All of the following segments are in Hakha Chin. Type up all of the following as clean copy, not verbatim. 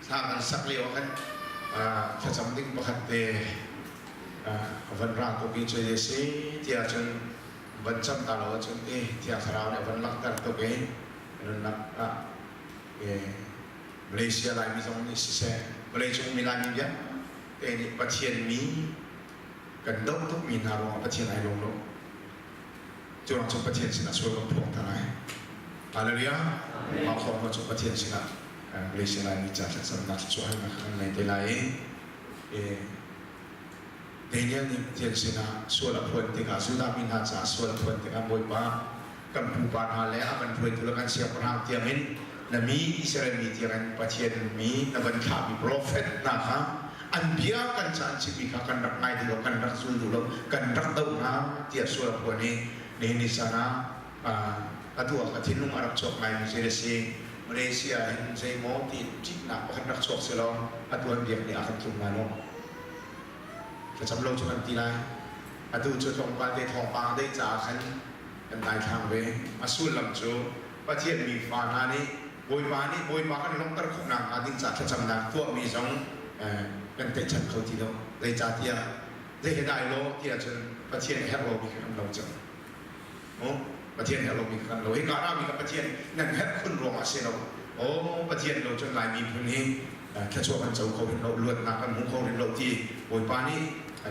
Thla kan sak lio ah khan thlacam ding pakhat te a van ra tuk i cu a si tiah cun van cam ta lo ahcun ti Thiang Thlarau nih a van langhter tuk i nunnak ah Malaysia Laimi zong nih siseh vawleicung mi Laimi vialte nih Pathian mi kan doh tukmi hna ruangah Pathian ai lawm lo. Cu ruang cu Pathian sinah sual kan phuang hna lai. Hallelujah. Mah khawng cu Pathian sinah Malaysia Laimi ca thlacamnak thluachuah kan ngei te lai i Daniel nih Pathian sinah sual a phuan tikah Judah mi hna caah sual a phuan tikah Bawipa kan pupa hna le a kan hruaitu le kan siangpahrang tiangin na mi Israel mi tiangin Pathian mi na van thlahmi profet hna kha an bia kan ca an chimmi kha kan rak ngai duh lo kan rak zul duh lo kan rak doh hna tiah sual a phuan i nihin ni caan ah atu ah ka thinlung a rak chuak ngaimi thil a si. Malaysia hin zeimaw ti ṭihnak pakhat rak chuak selaw atu an biak nih a kan tlung lai lo. Thlacam lo cu kan ti lai. Atu cu tlawmpal te thawngpang dei caah khan kan daithlang ve. A sullam cu Pathian mi fa hna nih Bawipa nih Bawipa kan lawmhter khawhnak hnga ding ca thlacamnak tuahmi zong kan tlaihchan kho ti lo. Zeicahtiah zei he dah ai lawh ti ahcun Pathian a herh lomi kha kan lo cang. Pathian herh lomi kha kan lo. Hika rami kha Pathian nan herh khun ruangah a si lo. Aw Pathian lo cun Lai miphun hi thluachuah kan co kho hin lo, luatnak kan hmu kho hin lo ti Bawipa nih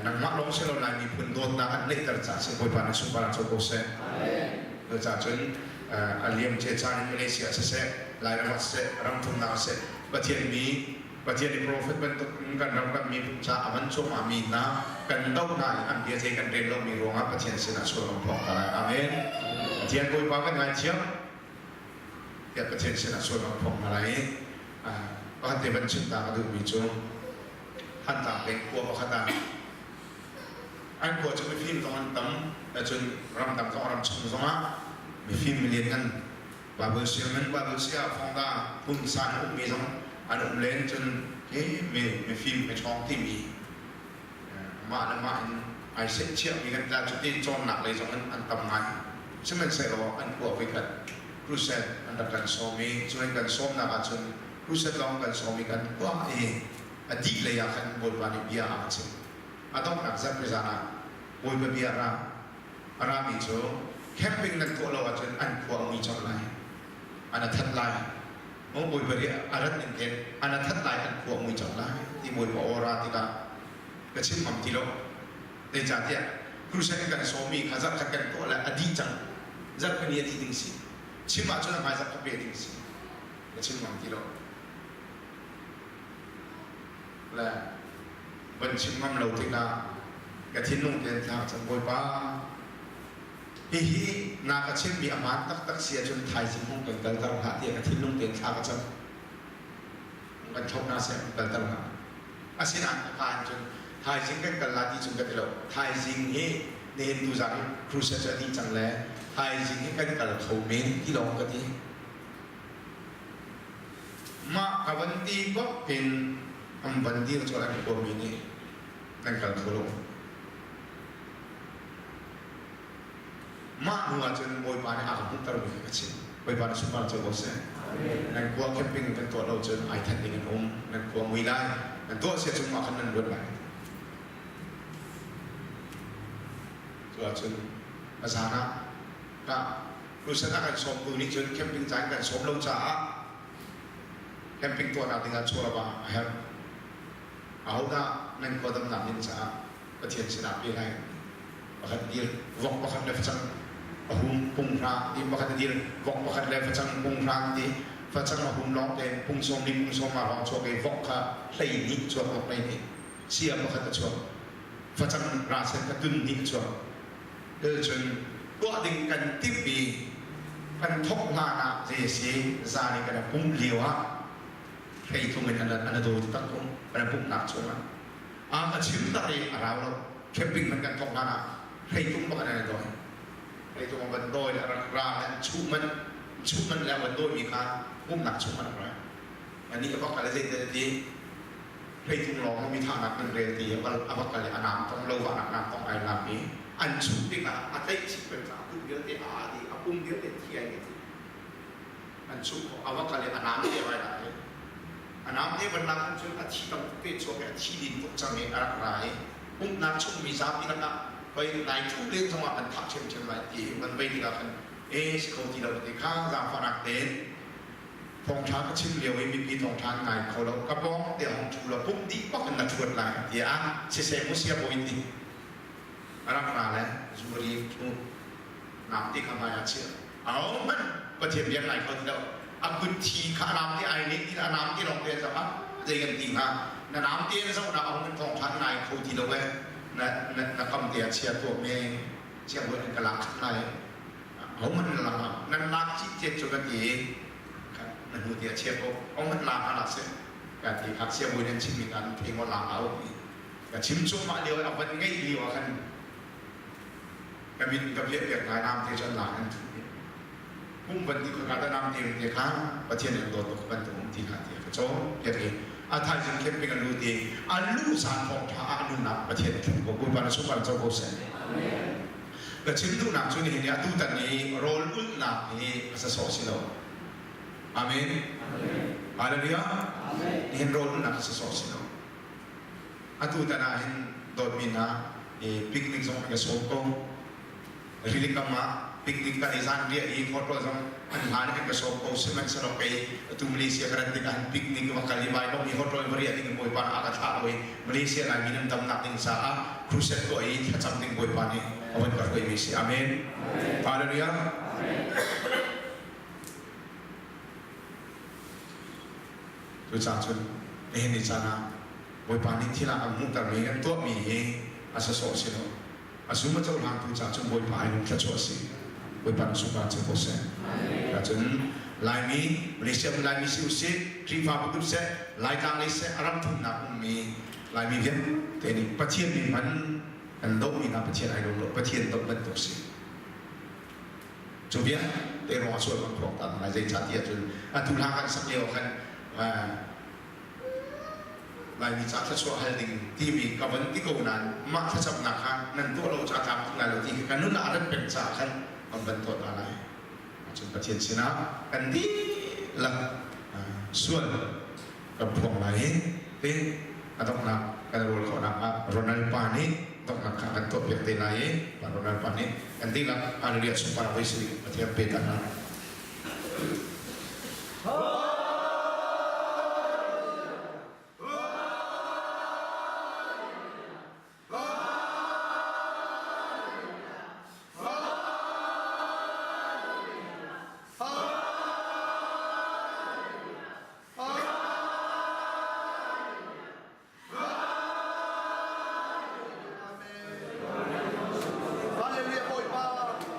nangmah lawng si lo Lai miphun dawtnak an neihter caah si Bawipa nih sunparnak co ko seh. Cucaah cun a liam cia caan in Malaysia siseh, Lairam ah siseh, ramthumnak ah siseh, Pathian mi Pathian i profet bantuk in kan ram kan miphun caah a man cuahmah mi hna kan doh hna i an bia zei kan rel lomi ruangah Pathian sinah sual kan phuang ta lai. Amen. Pathian Bawipa kan ngaithiam tiah Pathian sinah sual kan phuang hna lai i pakhat te van chim ta ka duhmi cu Thantlang peng khua pakhat ah an khua cu mifim zong an tam cun ramdang zong ram chung zongah mifim milian an Bible sianginn Bible sia fongda pumsa na ummi zong an um len cun hi mi mifim miṭhawng timi mah le mah in ai seihchiahmi kan tla cutin cawnnak lei zong in an tam ngai. Sihmanhsehlaw an khua voikhat crusade an rak kan sawm i cu an kan sawmnak ahcun crusade lawng kan sawm i kan tuah i a dih lei ah khan Bawipa nih bia a ka chimh. A donghnak zarhpi zan ah Bawipa bia ra A rami cu camping nan tuah lo ahcun an khua a mui cang lai. An a that lai. Maw Bawipa ri a rat ning khin an a that lai an khua a mui cang lai ti Bawipa aw ra tikah ka chim ngam ti lo. Zeicahtiah crusade kan sawmmi kha zarh khat kan tuah le a dih cang. Zarh khat ni a dih ding si. Chim ahcun a hmai zarh kha pe ding si. Ka chim ngam ti lo. Le van chim ngam lo tikah ka thinlung tein thla ka cam Bawipa hihi na ka chimmi a hmaan taktak si ahcun thaizing hung kan kalter hlah tiah ka thinlung tein thla ka cam kan thlauh hna seh kan kalter hlah asinain ka kaa in cun thaizing kan kal la ti cun ka ti lo thaizing hi nihin tuzan hi crusade cu a dih cang le thaizing hi kan kal kho men ti lawng ka ti Mah ka van ti bak in an van dir cu an khuami nih nan kal kho lo. Mah hnu ah cun Bawipa nih a ka hmuhtermi kha ka chim. Bawipa nih sunpar cio ko seh. Nan khua camping kan tuah lo cun ai thanh ding an um. Nan khua mui lai. Nan tuah sia cung ah khan nan luat lai. Cu ahcun a zan ah ka Crusade a kan sawmtu nih cun camping caan kan sawm lo caah camping tuahnak dingah chawlava a herh. Ahodah nan khua damnak ding caah Pathian sinah pe lai? Pakhat dir, vok pakhat le facang a hum pung hra ti pakhat a dir, vok pakhat le facang pung hra ti facang a hum lawng tein pung sawm li pung sawm nga lawng chuak i vok kha hlei hnih chuak vok hlei hnih sia pakhat a chuak facang ra sen kha tun hnih a chuak Cun tuah ding kan timh i kan thawk hlan ah zei a si zan i kan i pumh lio ah hreitlung in an an dawi taktak ko kan i pumhnak chungah a ka chim tak i a rau lo camping man kan thawk hlan ah hreitlung bak in an dawi hreitlung an van dawi le a rak ra le an chuh man chuh man le a van dawimi kha pumhnak chung an rak ra anih a va kal i zeitin a ti Hleitlung lawng mi thahnak nan rel ti a va kal i a naam tong lo vahnak naam tong ai lak i an chuh tikah a tlaih chih peng caah a kut vialte a aa dih a pum vialte thi ai ti an chuh khawh a va kal i a naam te ai lak i. A namte van lak in cun a thi tam tuk te chuak i a thi din tuk cang i a rak ra i pumhnak chung mi zapi lakah hoi nai thu len zongah kan thah ṭhiamṭhiam lai ti van vei tikah khan e si kho ti lo ti kha zaangfahnak tein thawngṭha ka chim lio i mipi thawngṭha an ngai kho lo ka pawng te hong ṭhu law pumh dih bak in na ṭhuat lai tiah siseh mu sia bawi ti a rak ra le zuri ṭhu namte kha hmai ah chiah ahohmanh Pathian bia ngai kho ti lo a kut thi kha a namte ai nih ti a namte lawng te zoh ah zei kan ti hnga na namte in zoh nak ahung in thawngṭha ngai kho ti lo eh na na na kam te ah chia tuah me chia buat in ka lak ṭhan lai ahohmanh na lak nan lak cih cet cu ka ti na hnu te ah chia ko ahohmanh lak hlah seh ka ti kha sia bawi nan chimmi kan thei ngawt lak au ka chim cuahmah lio a van ngeih lio ah khan ka min ka piah piak lai nam te cu an lak an thu pum van ti ka ta nam te te kha Pathian an dawt tuk bantuk um ti hna ti ka cawn piak i a thaizing camping a lut i a lu zan thawng tha ah nunnak Pathian thlum ko Bawipa na sungpar co ko seh ka chim duhnak cu nihin atu tan i rawl ulhnak hi a sasawh si lo Amen Hallelujah nihin rawl ulhnak a sasawh si lo Atu tan ah hin dawtmi hna i picnic zong an ka sawm ko. Rili kam ah picnic kan i zan riah i hotel zong an hlan an ka sawm ko. Sihmanhsehlaw kei atu Malaysia ka rat tikah hin picnic va kal i vai bawm i hotel va riah ding in Bawipa nih a ka thlah lo i Malaysia Laimi nan damnak ding caah crusade tuah i thlacam ding Bawipa nih a van ka hruaimi si. Amen. Hallelujah. Cucaah cun nihin ni caan ah Bawipa nih thil ah kan hmuhtermi kan tuahmi hi a sasawh si lo. A zum a cohlangtu caah cun Bawipa ai lung thluachuah a si. Bawipa nih sunpar cu ko seh. Cun Laimi, Malaysia um Laimi si usih, Khrihfabu kip seh, Laitlang lei seh, a ram thumnak ummi Laimi vialte nih Pathian min hman kan dohmi hna Pathian ai lawm lo, Pathian doh bantuk si. Cu vialte ruangah sual kan phuang ta lai zeicahtiah cun atu hla kan sak lio khan Laimi ca thluachuah hal ding timi ka van ti ko nain mah thlacamnak kha nan tuah lo cu a tlamtling lai lo ti khi ka nun ah a rat peng caah khan kan van tuah ta lai. Cun Pathian sinah kan dihlak sual kan phuang lai i ti a donghnak kan rawl khawhnak ah Ronald pa nih donghnak kha kan tuahpiak te lai i pa Ronald pa nih kan dihlak hallelujah sunpar voi si Pathian pe ta hna.